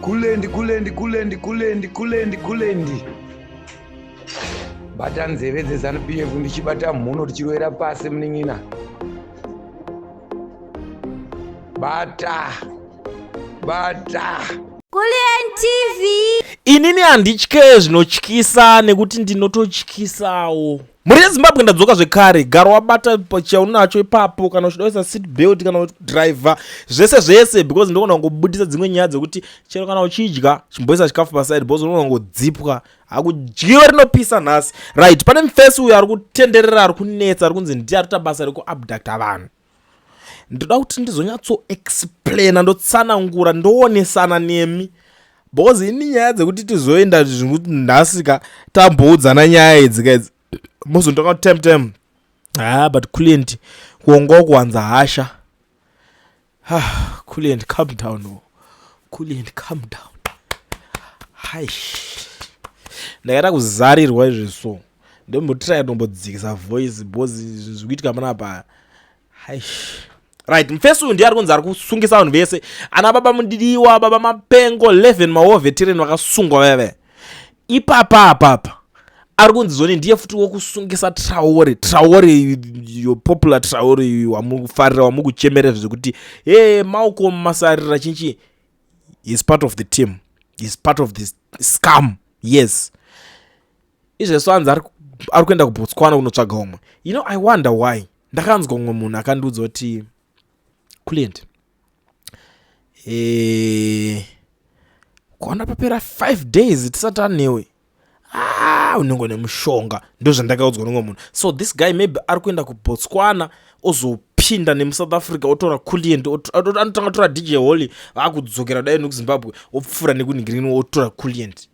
Kulendi kulendi kulendi kulendi kulendi kulendi. Bata nzeve dzeZanu PF ndichibata mhuno tichirovera pasi munin'ina. Bata. Bata. Kulliant TV. Inini handitye zvinotyisa nekuti ndinototyisawo. Mhuri yeZimbabwe ndadzoka zvekare, gara wabata chaunacho ipapo kana uchida kuisa seat belt kana kudriver zvese zvese because ndogona kungobudisa dzimwe nyaya dzekuti chero kana uchidya chimboisa chikafu paside because unogona kungodzipwa hakudyiwe rinopisa nhasi. Right, pane mufesi uyo ari kutenderera ari kunetsa ari kunzi ndiye ari kuita basa rekuabducta vanhu. Ndoda kuti ndizonyatso explaina ndotsanangura ndoonesana nemi because ini nyaya dzekuti tizoenda zvekuti nhasi ka tamboudzana nyaya idzi ka idzi mozontonga kuti time time ah but client kuonga kuwanza hasha ah client calm down oh. client calm down hai ndakaita kuzarirwa izvi so ndombotraya ndombodzikisa voice because zviri kuitika panapa hai right mfesi uyu ndiye ari kunzi ari kusungisa vanhu vese ana baba mudiwa baba mapengo 11 mawar veteran vakasungwa vaya vaya ipapa apapa ari kunzi zvoni ndiye futi wokusungisa traore traore your popular traore wamukufarira wamukuchemerera zvekuti he malcolm masarira chinchi is part of the team is part of this scam yes izvezvo anzi ari kuenda kubotswana kunotsvaga umwe you know i wonder why ndakanzwa umwe munhu akandiudza kuti client eh, kuona papera 5 days tisati anewe ah, unenge nemushonga ndozvandakaudzwa nomwe munhu so this guy maybe ari kuenda kubotswana ozopinda nemusouth africa otora client anotanga tora dj holly vakudzokera dai nekuzimbabwe opfuura nekunhigirini otora client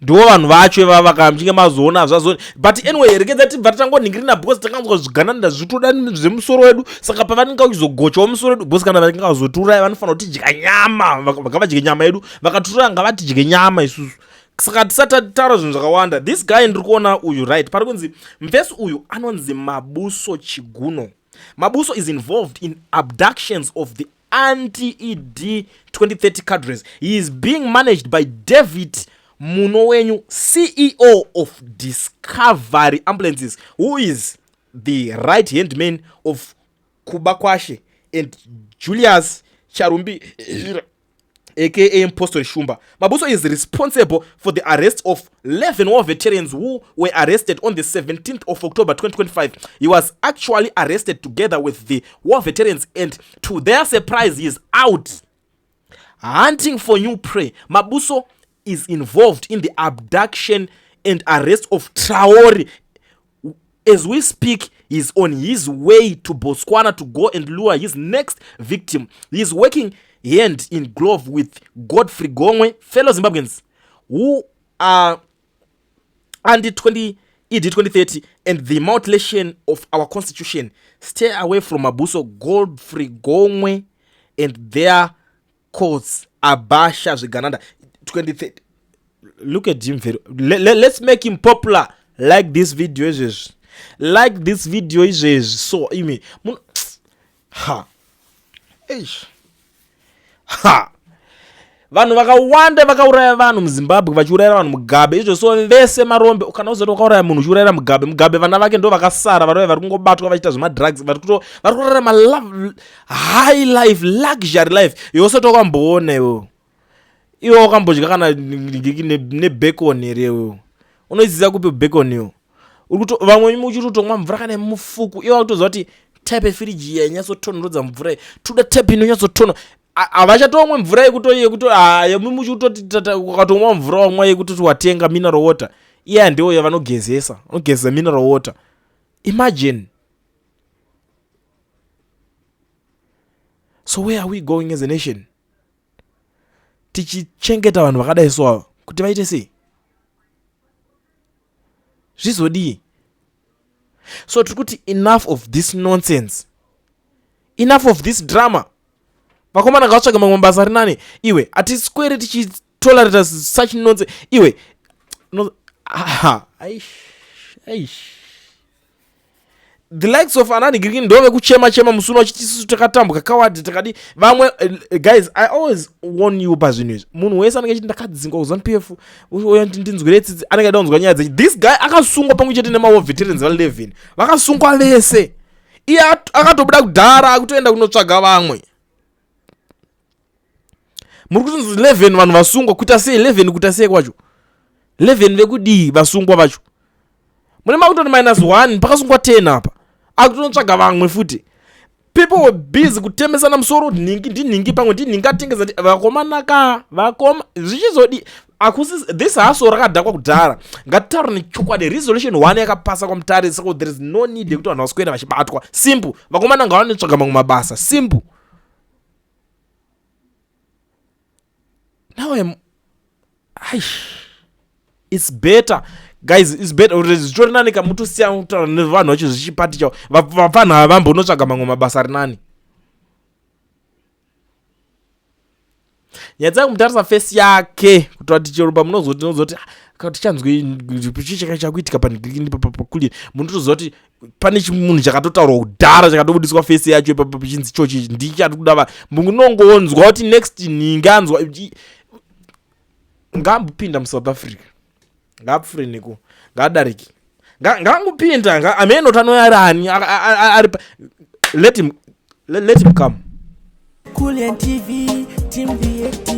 ndiwo vanhu vacho ivava kana muchinge mazoona zvazo but anyway regedza tibva tatangonhingirina because takanzwa zvigananda zvitoda zvemusoro wedu saka pavanenge vachizogochawo musoro wedu because kana vanenge vazotiuraya vanofanira kutidya nyama ngavadye nyama yedu vakatiuraya ngavatidye nyama isusu saka tisati tataura zvinhu zvakawanda this guy ndiri kuona uyu right pari kunzi mvesi uyu anonzi mabuso chiguno mabuso is involved in abductions of the anti-ED 2030 cadres. He is being managed by David Munowenyu, CEO of Discovery Ambulances, who is the right-hand man of Kubakwashe and Julius Charumbi aka Impostor Shumba. Mabuso is responsible for the arrest of 11 war veterans who were arrested on the 17th of October 2025. He was actually arrested together with the war veterans and to their surprise he is out hunting for new prey. Mabuso is involved in the abduction and arrest of Traore. As we speak, he is on his way to Botswana to go and lure his next victim. He is working hand in glove with Godfrey Gongwe, fellow Zimbabweans who are anti 20 ED 2030 and the mutilation of our constitution. Stay away from Mabuso, Godfrey Gongwe and their courts. Abasha Zvigananda 2030. Look at him very let's make him popular. Like this video izvezvi. Like this video izvezvi. So imi ha. Eish. Ha. Vanhu vakawanda vakauraya vanhu muZimbabwe vachiurayira vanhu Mugabe izvo so vese marombe kana uzoti wakauraya munhu uchiurayira Mugabe Mugabe vana vake ndo vakasara varove vari kungobatwa vachiita zvemadrugs vari kuto vari kurarama high life luxury life iwe usati wakamboona iwewe iwe wakambodya kana nebacon here iwewe unoiziva kupi bacon iwe uri vamwe uchiri kutomwa mvura kana yemufuku iwe wakutoziva kuti type yefiriji iya inyatsotonhorodza mvura iyi toda type inonyatsotonho havachatomwe mvura yekuto yekuto yemuchikutoti ukatomwa mvura wamwa yekutoti watenga mineral water iya ndiyo yavanogezesa vanogezesa mineral water imagine so where are we going as a nation tichichengeta vanhu vakadai so ava kuti vaite sei zvizodii so tiri kuti enough of this nonsense enough of this drama vakomana ngavatsvage mamwe mabasa ari nani iwe hatiswere tichitolerata such nonsense iwe no, aha, aish, aish. The likes of anani giriki ndo vekuchema chema musi uno vachiti isusu takatambuka kawadi takadi vamwe. Guys, I always warn you pazvinhu izvi. Munhu wese anenge achiti ndakadzingwa kuZANU PF, uya ndinzwire tsitsi, anenge aida kunzwa nyaya dzechi. This guy akasungwa pamwe chete nemawar veterans va11, vakasungwa vese. Iye akatobuda kudhara, akutoenda kunotsvaga vamwe. Muri kutonzi 11 vanhu vasungwa, kuita sei 11? Kuita sei kwacho 11? Vekudii vasungwa vacho? Mune makutoti minus 1, pakasungwa 10 apa, akutonotsvaga vamwe futi. People were busy kutemesana musoro, nhingi ndinhingi, pamwe ndinhingi atengesa vakomana ka vakoma zvichizodi akusi. This haso rakadhakwa kudhara, ngatitaura nechokwadi. Resolution 1 yakapasa kwaMutare, saka there is no need yekuti vanhu vaswera vachibatwa. Simple, vakomana ngavanotsvaga mamwe mabasa, simple. Now I'm, aish, it's better guys, it's better kuti zvitori nani kamutosiya kutaura nevanhu vacho zvichipati chavo. Vapfanha ava vambonotsvaga mamwe mabasa ari nani. Nyaya dzakumutarisa face yake kutoti chero pamunozoti nozoti, "Ah, tichanzwe chii chakuitika paKulliant?" Munotoziva kuti pane chimunhu chakatotaurwa kudhara, chakatobudiswa face yacho ipapo, chinzi chochi ndichati kuda va munongonzwa kuti next ninganzwa ngaambopinda muSouth Africa, ngaapfuure neko, ngaadarike, ngaangopinda amene tanoyarani ari. Let him come. Kulliant TV, Team VAT,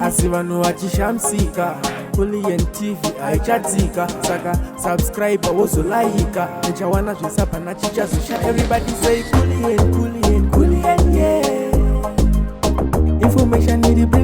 asi vanhu vachishamisika. Kulliant TV haichadzika, saka subscribe wozolaika, uchawana zvese, hapana chichazosha. Everybody say Kulliant, Kulliant, Kulliant, yeah. Information iri.